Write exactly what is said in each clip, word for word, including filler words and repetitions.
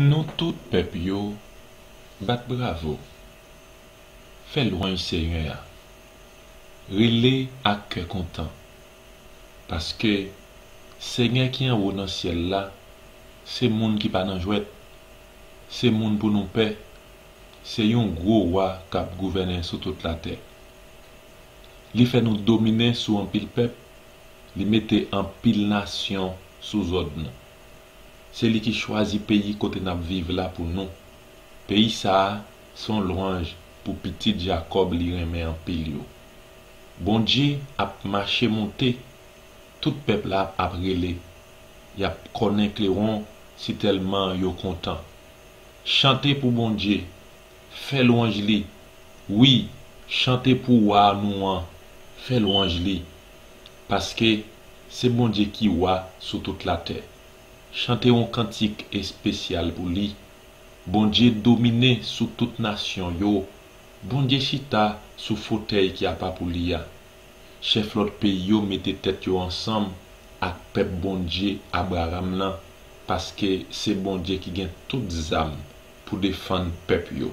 Nou tout pèp yo, bat bravo, fè lwanj Senyè a, rele ak kè kontan, paske Senyè ki anwo nan syèl la, se moun ki pa nan jwèt, se moun pou nou pè, se yon gwo wa k ap gouvènen sou tout latè. Li fè nou domine sou anpil pèp, li mete anpil nasyon sou zòd nou. Se li ki chwazi peyi kote n ap viv la pou nou. Peyi sa a se yon lwanj pou pitit Jakòb li renmen anpil yo. Bondye ap mache monte, tout pèp la ap rele. Y ap kònen klewon sitèlman yo kontan. Chante pou Bondye, fè lwanj li. Wi, chante pou wa nou an, fè lwanj li. Paske se Bondye ki wa sou tout latè. Chante yon kantik espesyal pou li. Bondye domine sou tout nasyon yo. Bondye chita sou fotèy ki apa pou li a. Chèf lòt peyi yo mete tèt yo ansanm ak pèp Bondye Abraram nan, paske se Bondye ki gen tout zam pou defann pèp yo.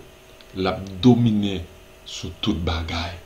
L ap domine sou tout bagay.